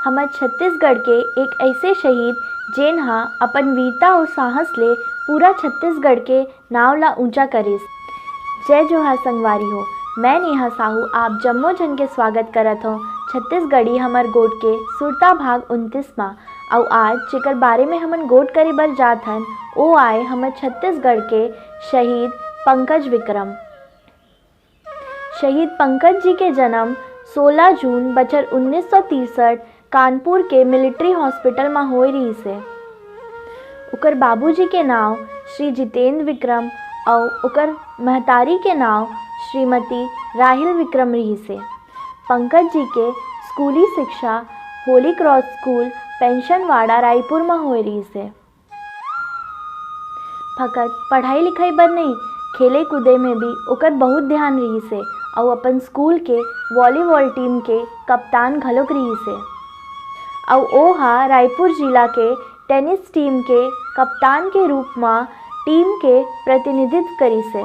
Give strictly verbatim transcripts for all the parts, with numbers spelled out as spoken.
हमर छत्तीसगढ़ के एक ऐसे शहीद, जेन ह अपन वीरता अउ साहस ले पूरा छत्तीसगढ़ के नाव ला ऊंचा करिस। जय जोहार संगवारी हो, मैं नेहा साहू आप जम्मो झन के स्वागत करत हौं छत्तीसगढ़ी हमर गोठ के सुरता भाग उनतीस मा। अउ आज जेकर बारे में हमन गोठ करे बर जात हन, ओ आय हमर छत्तीसगढ़ के शहीद पंकज विक्रम। शहीद पंकज जी के जन्म सोला जून बछर उन्नीस सौ तिरसठ कानपुर के मिलिट्री हॉस्पिटल म होए रिहिस हे। ओकर बाबूजी के नाव श्री जितेंद्र विक्रम अउ ओकर महतारी के नाव श्रीमती राहिल विक्रम रिहिस हे। पंकज जी के स्कूली शिक्षा होली क्रॉस स्कूल पेंशनवाड़ा रायपुर म होए रिहिस हे। फकत पढ़ाई लिखाई बर नहीं, खेले कूदे में भी ओकर बहुत ध्यान रिहिस हे अउ अपन स्कूल के वॉलीबॉल टीम के कप्तान घलोक रिहिस हे। अउ ओ हा रायपुर जिला के टेनिस टीम के कप्तान के रूप म टीम के प्रतिनिधित्व करिस हे।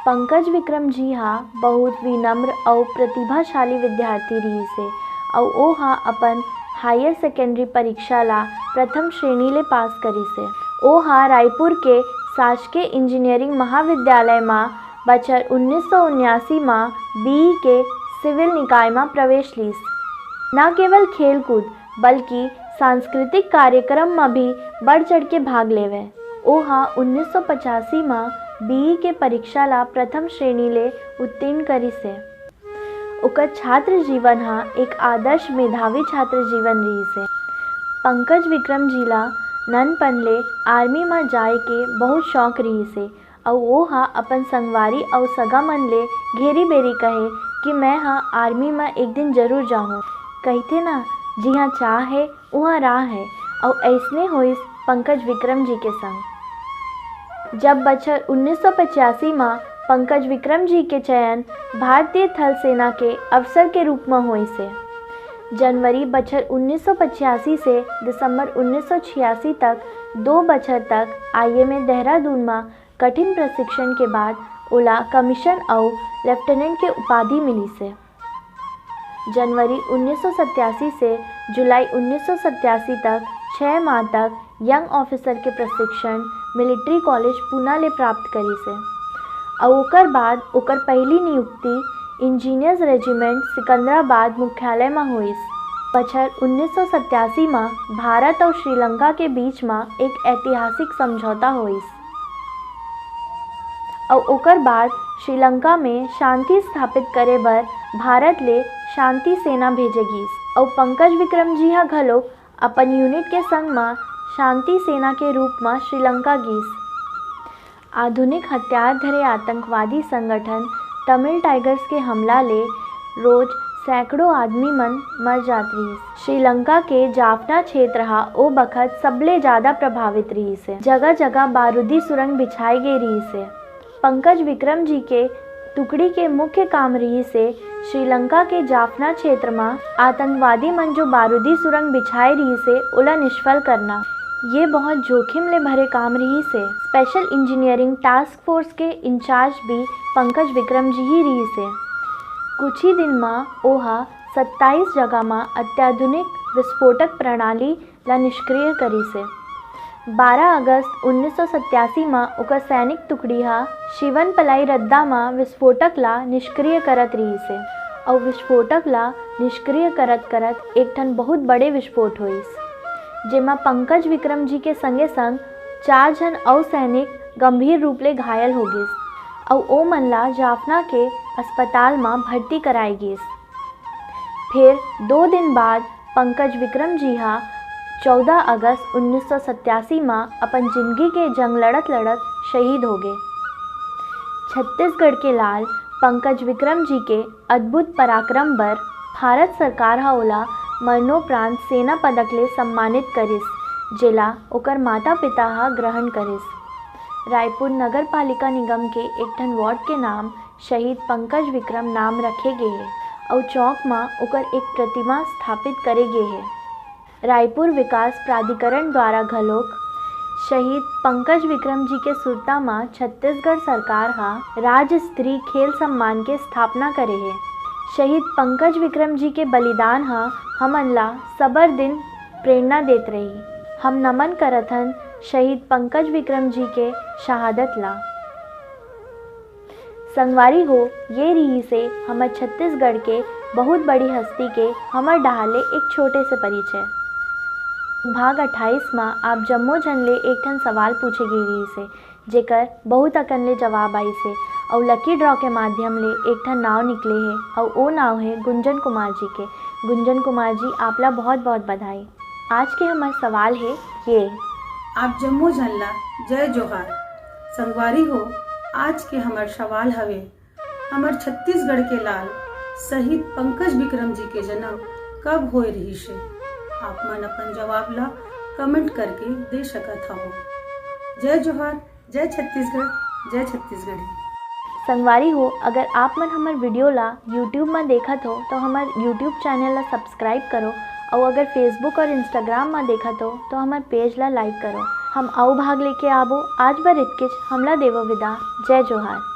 पंकज विक्रम जी हा बहुत विनम्र अउ प्रतिभाशाली विद्यार्थी रिहिस हे अउ ओ हा अपन हायर सेकेंडरी परीक्षा ला प्रथम श्रेणी ले पास करिस हे। ओ हा रायपुर के शासकीय इंजीनियरिंग महाविद्यालय म बछर उन्नीस सौ उन्यासी म बीई के सिविल निकाय म प्रवेश लीस। न केवल खेलकूद, बल्कि सांस्कृतिक कार्यक्रम म भी बढ़ चढ़ के भाग लेवय। ओ हा उन्नीस सौ पचासी म बीई के परीक्षा ला प्रथम श्रेणी ले उत्तीर्ण करिस हे। ओकर छात्र जीवन हा एक आदर्श मेधावी छात्र जीवन रिहिस हे। पंकज विक्रम जी ला ननपन ले आर्मी म जाए के बहुत शौक रिहिस हे अउ ओ हा अपन संगवारी अउ सगा मन ले घेरी बेरी कहे कि मैं हा आर्मी म एक दिन जरूर जाहूं। कहिथे ना, जिहां चाह हे, उहां राह हे, अउ अइसने होइस पंकज विक्रम जी के संग। जब बछर उन्नीस सौ पचासी म पंकज विक्रम जी के चयन भारतीय थल सेना के अफसर के रूप म होइस हे। जनवरी बछर उन्नीस सौ पचासी से दिसंबर उन्नीस सौ छियासी तक दो बछर तक आईएमए देहरादून म कठिन प्रशिक्षण के बाद ओला कमीशन अउ लेफ्टिनेंट के उपाधि मिलिस हे। जनवरी उन्नीस सौ सत्यासी से जुलाई उन्नीस सौ सत्यासी तक छह माह तक यंग ऑफिसर के प्रशिक्षण मिलिट्री कॉलेज पुना ले प्राप्त करिस हे। अउ ओकर बाद ओकर पहली नियुक्ति इंजीनियर्स रेजिमेंट सिकंदराबाद मुख्यालय म होइस। बछर उन्नीस सौ सत्यासी म भारत अउ श्रीलंका के बीच म एक ऐतिहासिक समझौता होइस। अउ ओकर बाद श्रीलंका में शांति स्थापित करे बर भारत ले शांति सेना भेजे गीस। अउ पंकज विक्रम जी ह घलोक अपन यूनिट के संग म शांति सेना के रूप म श्रीलंका गीस। आधुनिक हथियार धरे आतंकवादी संगठन तमिल टाइगर्स के हमला ले रोज सैकड़ों आदमी मन मर जात रिहिस। श्रीलंका के जाफना क्षेत्र हा ओ बखत सबले ज्यादा प्रभावित रिहिस हे। जगह-जगह बारूदी सुरंग बिछाए गे रिहिस हे। पंकज विक्रम जी के टुकड़ी के मुख्य काम रिहिस हे श्रीलंका के जाफना क्षेत्र म आतंकवादी मन जो बारूदी सुरंग बिछाए रिहिस हे, ओला निष्फल करना। ये बहुत जोखिम ले भरे काम रिहिस हे। स्पेशल इंजीनियरिंग टास्क फोर्स के इंचार्ज भी पंकज विक्रम जी ही रिहिस हे। कुछ ही दिन म ओहा सत्ताईस जगह म अत्याधुनिक विस्फोटक प्रणाली ला निष्क्रिय करिस हे। बारह अगस्त उन्नीस सौ सत्यासी म ओकर सैनिक टुकड़ी ह शिवनपलाई रद्दा म विस्फोटक ला निष्क्रिय करत रिहिस हे अउ विस्फोटक ला निष्क्रिय करत-करत एक ठन बहुत बड़े विस्फोट होइस, जेमा पंकज विक्रम जी के संगे-संग चार झन अउ सैनिक गंभीर रूप ले घायल हो गिस अउ ओ मन ला जाफना के अस्पताल म भर्ती कराए गिस। फेर दो दिन बाद पंकज विक्रम जी हा चौदह अगस्त उन्नीस सौ सत्यासी म अपन जिंदगी के जंग लड़त-लड़त शहीद हो गे। छत्तीसगढ़ के लाल पंकज विक्रम जी के अद्भुत पराक्रम बर भारत सरकार ह ओला मरणोपरांत सेना पदक ले सम्मानित करिस, जेला ओकर माता-पिता ह ग्रहण करिस। रायपुर नगर पालिका निगम के एक ठन वार्ड के नाम शहीद पंकज विक्रम नाम रखे गे हे अउ चौक म ओकर एक प्रतिमा स्थापित करे गे हे। रायपुर विकास प्राधिकरण द्वारा घलोक शहीद पंकज विक्रम जी के सुरता म छत्तीसगढ़ सरकार ह राज्य स्तरीय खेल सम्मान के स्थापना करे हे। शहीद पंकज विक्रम जी के बलिदान ह हमन ला सबर दिन प्रेरणा देत रही। हम नमन करत हन शहीद पंकज विक्रम जी के शहादत ला। संगवारी हो, ये रिहिसे हमर छत्तीसगढ़ के बहुत बड़ी हस्ती के हमर डहार ले एक छोटे से परिचय। भाग अट्ठाईस म आप जम्मो झन ले एक ठन सवाल पूछे गे रिहिसे, जेकर बहुत अकन ले जवाब आइस हे, अउ लकी ड्रॉ के माध्यम ले एक ठन नाव निकले हे, अउ ओ नाव हे गुंजन कुमार जी के। गुंजन कुमार जी, आप ला बहुत बहुत बधाई। आज के हमर सवाल हे ये। आप जम्मो झन ला जय जोहार। संगवारी हो, आज के हमर सवाल हवे, हमर छत्तीसगढ़ के लाल शहीद पंकज विक्रम जी के जन्म कब होए रिहिस हे? आप मन अपन जवाब ला कमेंट करके दे सकत हवो। जय जोहार, जय छत्तीसगढ़, जय छत्तीसगढ़ी। संगवारी हो, अगर आप मन हमर वीडियो ला YouTube म देखत हो, तो हमर YouTube चैनल ला सब्सक्राइब करो, अउ अगर Facebook और Instagram म देखत हो, तो हमर पेज ला लाइक करो। हम अउ भाग लेके आबो। आज बर इतकेच, हमला देवो विदा। जय जोहार।